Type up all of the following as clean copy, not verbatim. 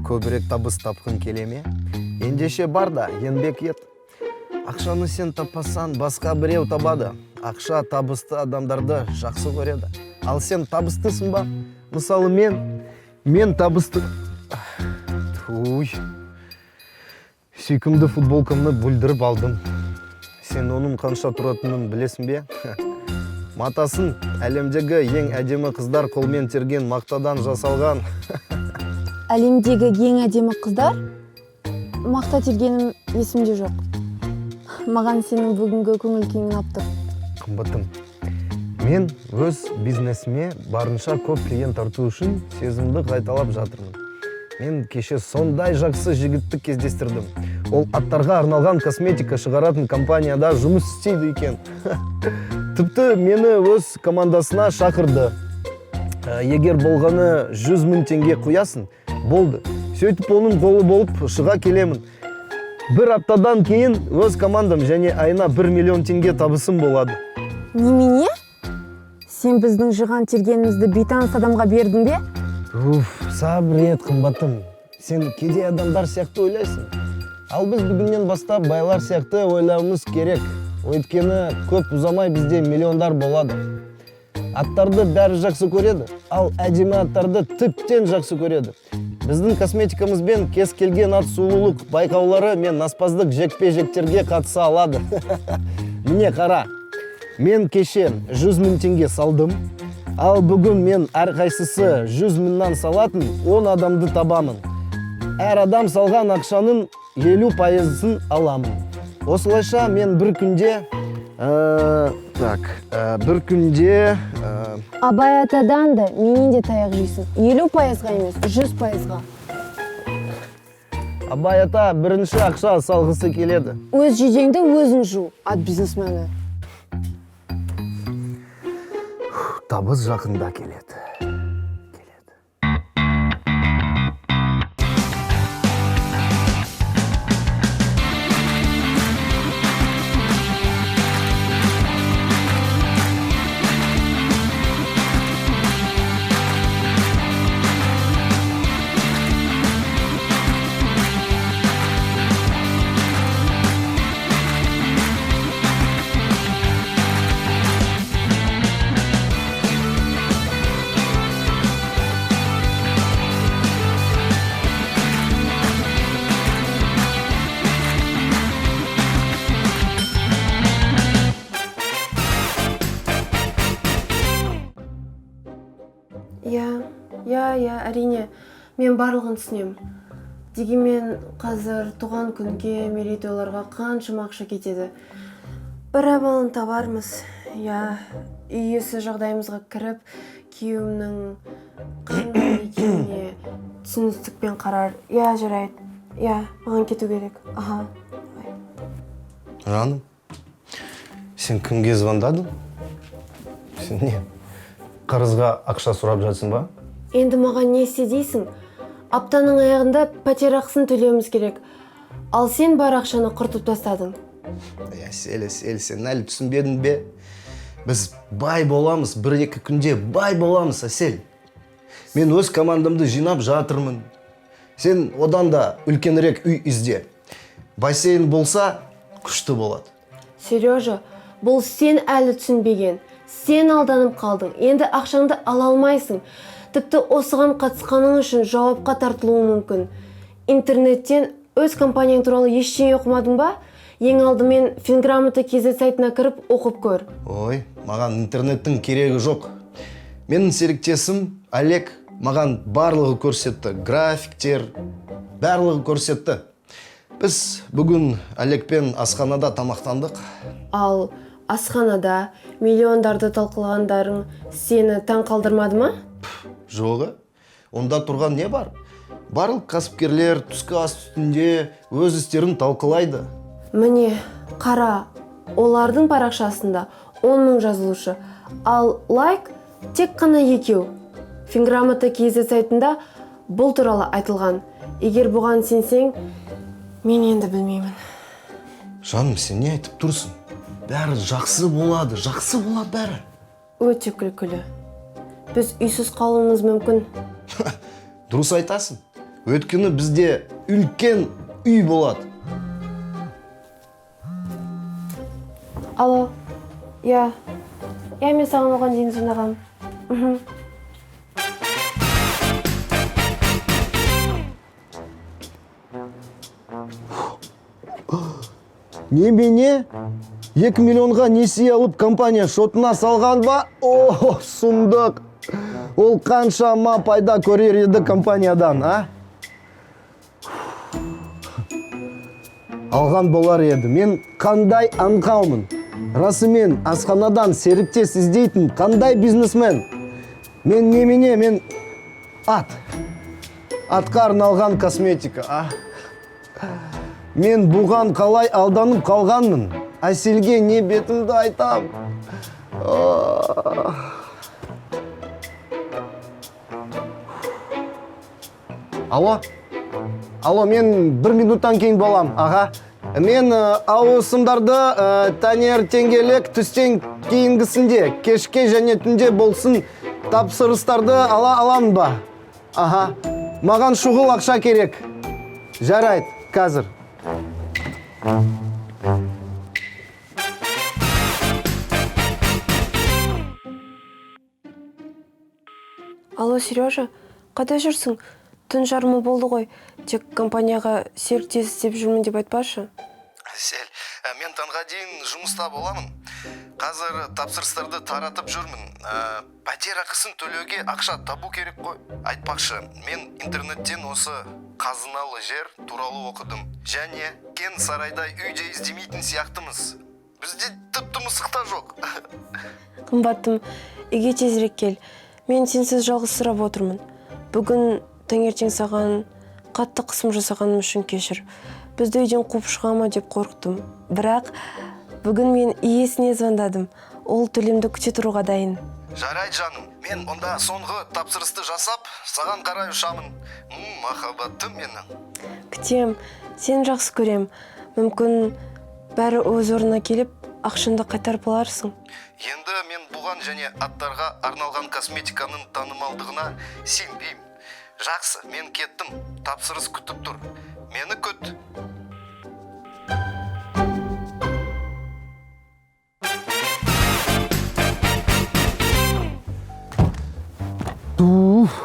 Көбірек табыс тапқың келе ме? Ендеше бар да, еңбек ет. Ақшаны сен таппасаң, басқа біреу табады. Ақша табысты адамдарды жақсы көреді. Ал сен табыстысың ба? Мысалы, мен табысты. Туй. Сүйкімді футболкамны бүлдіріп алдым. Сен оның қанша тұратынын білесің бе? Матасын әлемдегі ең әдемі қыздар қолмен терген мақтадан жасалған. Әлемдегі ең әдемі қыздар мақта тергенім есімде жоқ. Маған сенің бүгінгі көңіл күйің ұнап тұр. Қымбатым, мен өз бизнесіме барынша көп клиент тарту үшін сезімді қайталап жатырмын. Мен кеше сондай жақсы жігітті кездестірдім. Ол аттарға арналған косметика шығаратын компанияда жұмыс істейді екен. Тіпті мені өз командасына шақырды. Егер болғаны 100 000 теңге құясың, болды. Сөйтіп оның қолы болып шыға келемін. Бір аптадан кейін өз командам және айына 1 миллион теңге табысым болады. Немене? Сен біздің жиған тергенімізді бейтаныс адамға бердің бе? Уф, сабыр ет, қымбатым. Сен кедей адамдар сияқты ойлайсың. Ал біз бүгіннен бастап байлар сияқты ойлауымыз керек. Өйткені көп ұзамай бізде миллиондар болады. Аттарды бәрі жақсы көреді, ал әдемі аттарды тіптен жақсы көреді. Біздің косметикамызбен кез келген ат сұлулық байқаулары мен аспаздық жекпе-жектерге қатыса алады. Міне, қара. Мен кеше 100 000 теңге салдым, ал бүгін мен әрқайсысы 100 мыңнан салатын 10 адамды табамын. Әр адам салған ақшаның 50%-ын аламын. Осылайша мен бір күнде, так, бір күнде, Абай атадан да, менен де таяқ жейсің. 50%-ға емес, 100%-ға. Абай ата бірінші ақша салғысы келеді. Өз жидеңді өзің жу, ат бизнесмені. Табыс жақында келеді. Келеді. Иә, әрине, мен барлығын түсінемін. Дегенмен қазір туған күнге, мерейтойларға қаншама ақша кетеді. Бір амалын табармыз. Иә, үй иесі жағдайымызға кіріп, күйеуімнің қандай екеніне түсіністікпен қарар. Иә, жарайды. Иә, маған кету керек. Аха. Давай. Жаным, сен кімге звондадың? Сен не, қарызға ақша сұрап жатсың ба? Енді маған не істе дейсің? Аптаның аяғында пәтер ақысын төлеуіміз керек. Ал сен бар ақшаны құртып тастадың. Әсел, Әсел, сен әлі түсінбедің бе? Біз бай боламыз, бір-екі күнде бай боламыз, Әсел. Мен өз командамды жинап жатырмын. Сен одан да үлкенірек үй ізде. Бассейн болса, күшті болады. Сережа, бұл сен әлі түсінбеген. Сен алданып қалдың. Енді ақшаңды ала алмайсың. Тіпті осыған қатысқаның үшін жауапқа тартылуы мүмкін. Интернеттен өз компанияң туралы ештеңе оқымадың ба? Ең алдымен Финграмота kz сайтына кіріп оқып көр. Ой, маған интернеттің керегі жоқ. Менің серіктесім Олег маған барлығы көрсетті. Графиктер, барлығы көрсетті. Біз бүгін Олегпен асханада тамақтандық. Ал асханада миллиондарды талқылағандарың сені таң қалдырмады ма? Жоғы, онда тұрған не бар? Барлық кәсіпкерлер түскі ас үстінде өз істерін талқылайды. Міне, қара, олардың парақшасында 10 мың жазылушы, ал лайк тек қана екеу. Финграмота kz сайтында бұл туралы айтылған. Егер бұған сенсең, мен енді білмеймін. Жаным, сен не айтып тұрсың? Бәрі жақсы болады, жақсы болады бәрі. Өте күлкілі. Біз үйсіз қалуымыз мүмкін. Дұрыс айтасың. Өйткені бізде үлкен үй болады. Алло, иә, иә, мен саған оған дейін звондағанмын. Мхм. Немене? 2 миллионға несие алып компания шотына салған ба? О, сұмдық! Ол қаншама пайда көрер еді компаниядан, а? Алған болар еді. Мен қандай аңқаумын? Расымен асханадан серіктес іздейтін қандай бизнесмен? Мен немене, мен ат. Атқа арналған косметика, а? Мен бұған қалай алданып қалғанмын? Әселге не бетімді айтам? Алло? Алло, мен бір минуттан кейін болам, аға. Мен ауысымдарды таңертеңгілік, түстен кейінгісінде, кешке және түнде болсын тапсырыстарды ала аламын ба? Аха. Маған шұғыл ақша керек. Жарайды, қазір. Алло, Сережа, қайда жүрсің? Түн жарымы болды ғой. Тек компанияға серіктес іздеп жүрмін деп айтпашы. Әсел, мен таңға дейін жұмыста боламын. Қазір тапсырыстарды таратып жүрмін. Пәтер ақысын төлеуге ақша табу керек қой. Айтпақшы, мен интернеттен осы қазыналы жер туралы оқыдым. Және кен сарайдай үй де іздемейтін сияқтымыз. Бізде тіпті мысық та жоқ. Қымбаттым, үйге тезірек кел. Мен сенсіз жалғыз сұрап отырмын. Бүгін таңертең саған қатты қысым жасағаным үшін кешір. Бізді үйден қуып шыға ма деп қорықтым. Бірақ бүгін мен иесіне звондадым. Ол төлемді күте тұруға дайын. Жарайды, жаным, мен онда соңғы тапсырысты жасап, саған қарай ұшамын. Махаббатым менің. Күтем, сені жақсы көрем. Мүмкін бәрі өз орнына келіп, ақшаңды қайтарып аларсың. Енді мен бұған және аттарға арналған косметиканың танымалдығына сенбеймін. Жақсы, мен кеттім. Тапсырыс күтіп тұр. Мені күт. Туф,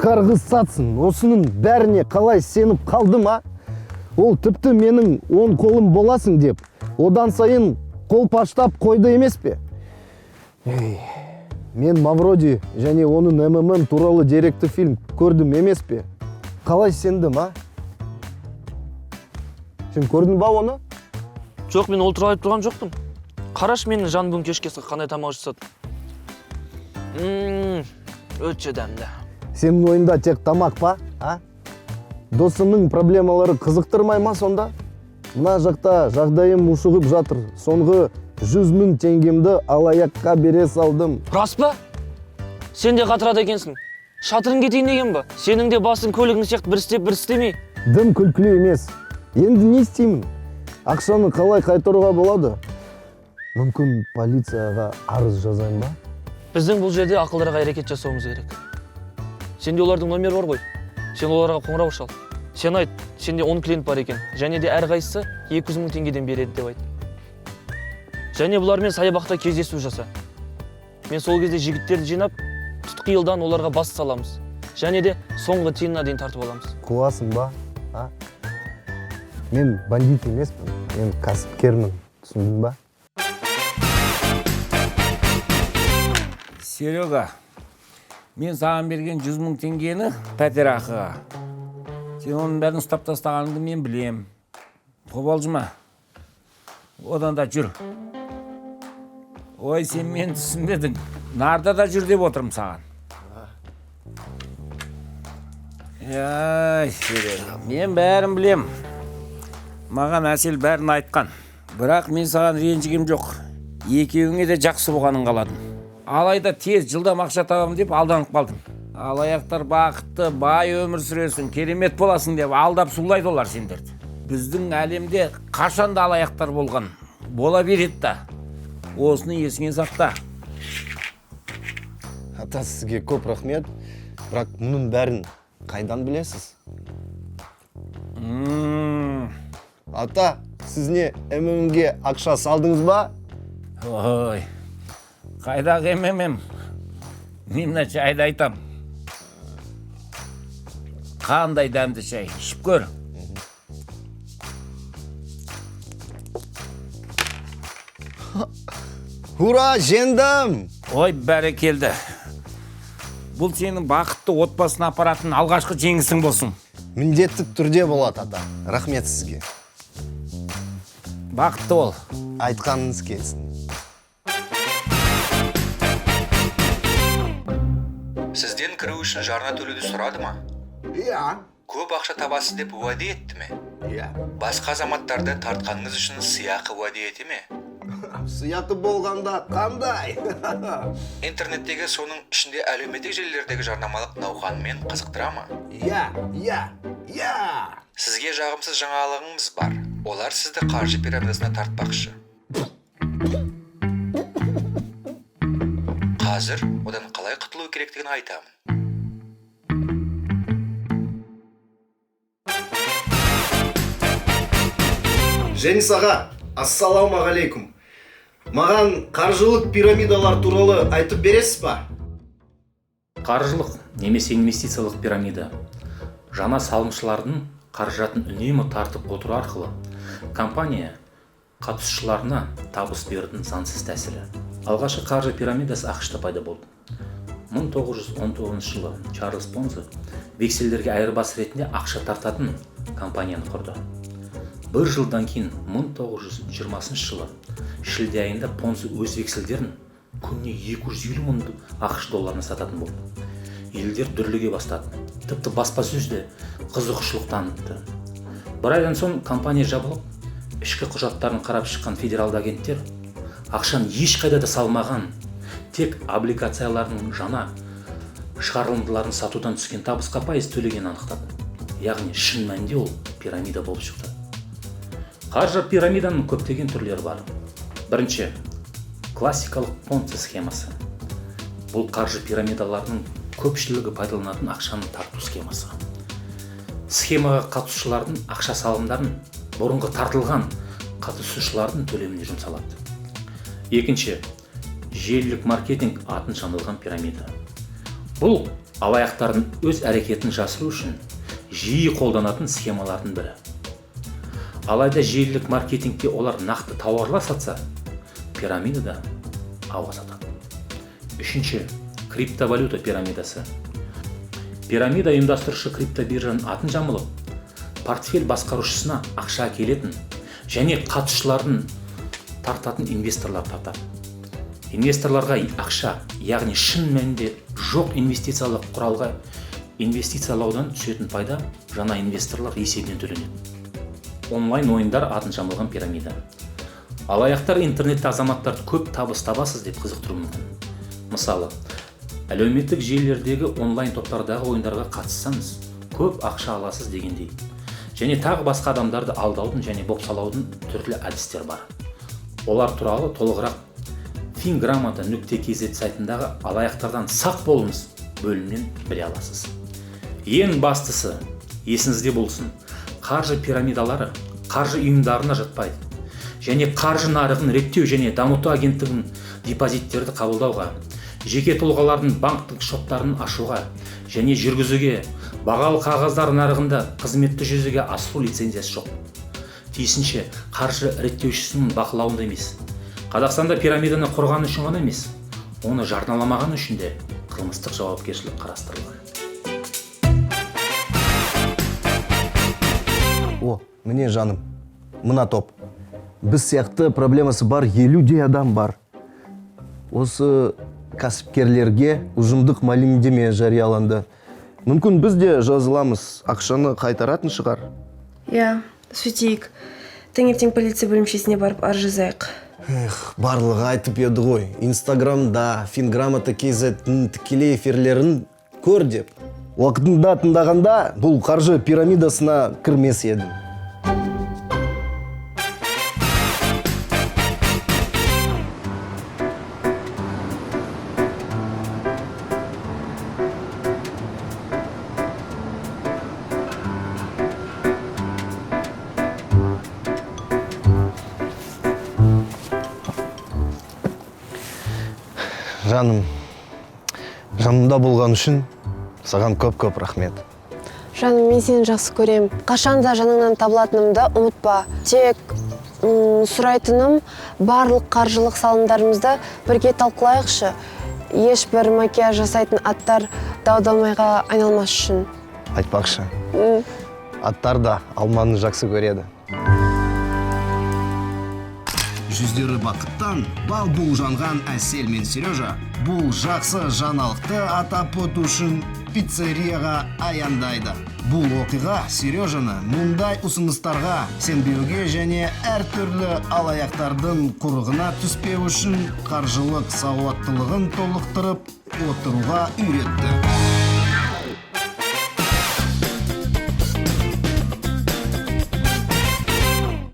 қарғыс сатсын. Осының бәріне қалай сеніп қалдым, а? Ол тіпті менің оң қолым боласың деп, одан сайын қолпаштап қойды емес пе? Ей, мен Мавроди және оның МММ туралы деректі фильм көрдім емес пе? Қалай сендім, а? Сен көрдің ба оны? Жоқ, мен ол туралы айтып тұрған жоқпын. Қарашы, менің жан бүгін кешке қандай тамақ жасады. Өте дәмді. Сенің ойында тек тамақ па, а? Досымның проблемалары қызықтырмай ма сонда? Мына жақта жағдайым ушығып жатыр. Соңғы 100 мың теңгемді алаяққа бере салдым. Рас па? Сен де қатырады екенсің. Шатырың кетейін деген ба? Сенің де басың көлігің сияқты бір істеп бір істемей. Дым күлкілі емес. Енді не істеймін? Ақшаны қалай қайтаруға болады? Мүмкін полицияға арыз жазайын ба? Біздің бұл жерде ақылдарға әрекет жасауымыз керек. Сенде олардың номері бар ғой. Сен оларға қоңырау шал. Сен айт, сенде 10 клиент бар екен. Және де әрқайсысы 200 мың теңгеден береді деп айт. Және бұлармен саябақта кездесу жаса. Мен сол кезде жігіттерді жинап, тұтқиылдан оларға бас саламыз. Және де соңғы тиынына дейін тартып аламыз. Қуасың ба? А? Мен бандит емеспін, мен кәсіпкермін. Түсіндің ба? Серега, мен саған берген 100 мың теңгені пәтер ақыға. Сен оның бәрін ұстап тастағаныңды мен білем. Қобалжыма. Одан да жүр. Ой, сен мені түсінбедің. Нарда да жүр деп отырмын саған. Ай, Серега, мен бәрін білем. Маған Әсел бәрін айтқан. Бірақ мен саған ренжігем жоқ. Екеуіңе де жақсы болғанын қаладым. Алайда тез жылдам ақша табамын деп алданып қалдым. Алаяқтар бақытты, бай өмір сүресің, керемет боласың деп алдап сулайды олар сендерді. Біздің әлемде қашан да алаяқтар болған, бола береді да. Осыны есіңе сақта. Ата, сізге көп рахмет. Бірақ мұның бәрін қайдан білесіз? М, Ата, сіз не МММ-ге ақша салдыңыз ба? Ой, қайдағы МММ? Мен мына шайды айтам. Қандай дәмді шай, ішіп көр. Ура, жеңдім! Ой, бәрекелді. Бұл сенің бақытты отбасына апаратын алғашқы жеңісің болсын. Міндетті түрде болады, ата. Рахмет сізге. Бақытты бол. Айтқаныңыз келсін. Сізден кіру үшін жарна төлеуді сұрады ма? Иә. Көп ақша табасыз деп уәде етті ме? Иә. Басқа азаматтарды тартқаныңыз үшін сыйақы уәде ете ме? Сыйақы болғанда қандай? Интернеттегі, соның ішінде әлеуметтік желілердегі жарнамалық науқанмен қызықтыра ма? Иә, иә, иә! Сізге жағымсыз жаңалығымыз бар. Олар сізді қаржы пирамидасына тартпақшы. Қазір одан қалай құтылу керектігін айтамын. Жеңіс аға, ассалаумағалейкум. Маған қаржылық пирамидалар туралы айтып бересіз ба? Қаржылық немесе инвестициялық пирамида – жаңа салымшылардың қаражатын үнемі тартып отыру арқылы компания қатысушыларына табыс берудің заңсыз тәсілі. Алғашқы қаржы пирамидасы АҚШ-та пайда болды. 1919 жылы Чарльз Понзи векселдерге айырбас ретінде ақша тартатын компанияны құрды. Бір жылдан кейін, 1920 жылы шілде айында, Понзи өз векселдерін күніне 250 мың АҚШ долларына сататын болды. Елдер дүрліге бастады, тіпті баспасөз де қызығушылық танытты. Бір айдан соң компания жабылып, ішкі құжаттарын қарап шыққан федералды агенттер ақшаны ешқайда да салмаған, тек облигациялардың жаңа шығарылымдыларын сатудан түскен табысқа пайыз төлегенін анықтады. Яғни шын мәнінде ол пирамида болып шықты. Қаржы пирамиданың көптеген түрлері бар. Бірінші, классикалық Понци схемасы. Бұл қаржы пирамидаларының көпшілігі пайдаланатын ақшаны тарту схемасы. Схемаға қатысушылардың ақша салымдарын бұрынғы тартылған қатысушылардың төлеміне жұмсалады. Екінші, желілік маркетинг атын жамылған пирамида. Бұл алаяқтардың өз әрекетін жасыру үшін жиі қолданатын схемалардың бірі. Алайда желілік маркетингте олар нақты тауарлар сатса, пирамидада ауа сатады. Үшінші, криптовалюта пирамидасы. Пирамида ұйымдастырушы криптобиржаның атын жамылып, портфель басқарушысына ақша әкелетін және қатысушылардың тартатын инвесторлар тартады. Инвесторларға ақша, яғни шын мәнінде жоқ инвестициялық құралға инвестициялаудан түсетін пайда жаңа инвесторлар есебінен төленеді. Онлайн ойындар атын жамылған пирамида. Алаяқтар интернетте азаматтарды көп табыс табасыз деп қызықтыруы мүмкін. Мысалы, әлеуметтік желілердегі онлайн топтардағы ойындарға қатыссаңыз, көп ақша аласыз дегендей. Және тағы басқа адамдарды алдаудың және бопсалаудың түрлі әдістері бар. Олар туралы толығырақ финграмота.kz сайтындағы «Алаяқтардан сақ болыңыз» бөлімінен біле аласыз. Ең бастысы, есіңізде болсын: қаржы пирамидалары қаржы ұйымдарына жатпайды және Қаржы нарығын реттеу және дамыту агенттігінің депозиттерді қабылдауға, жеке тұлғалардың банктік шоттарын ашуға және жүргізуге, бағалы қағаздар нарығында қызметті жүзеге асыру лицензиясы жоқ. Тиісінше, қаржы реттеушісінің бақылауында емес. Қазақстанда пирамиданы құрғаны үшін ғана емес, оны жарналамағаны үшін де қылмыстық жауапкершілік қарастырылған. О, міне, жаным, мына топ. Біз сияқты проблемасы бар 50дей адам бар. Осы кәсіпкерлерге ұжымдық мәлімдеме жарияланды. Мүмкін, біз де жазыламыз, ақшаны қайтаратын шығар. Иә, сөйтейік. Таңертең полиция бөлімшесіне барып арыз жазайық. Эх, барлығы айтып еді ғой, Инстаграмда финграмота kz тікелей эфирлерін көр деп. Уақытында тыңдағанда, бұл қаржы пирамидасына кірмес едім. Жаным, жанымда болған үшін саған көп-көп рахмет. Жаным, мен сені жақсы көрем. Қашан да жаныңнан табылатынымды ұмытпа. Тек сұрайтыным, барлық қаржылық салымдарымызды бірге талқылайықшы. Ешбір макияж жасайтын аттар дау-дамайға айналмас үшін. Айтпақшы, аттар да алманы жақсы көреді. Жүздері бақыттан бал бұл жанған Әсел мен Сережа бұл жақсы жаңалықты атап өту үшін пиццерияға аяндайды. Бұл оқиға Сережаны мұндай ұсыныстарға сенбеуге және әртүрлі алаяқтардың құрығына түспеу үшін қаржылық сауаттылығын толықтырып отыруға үйретті.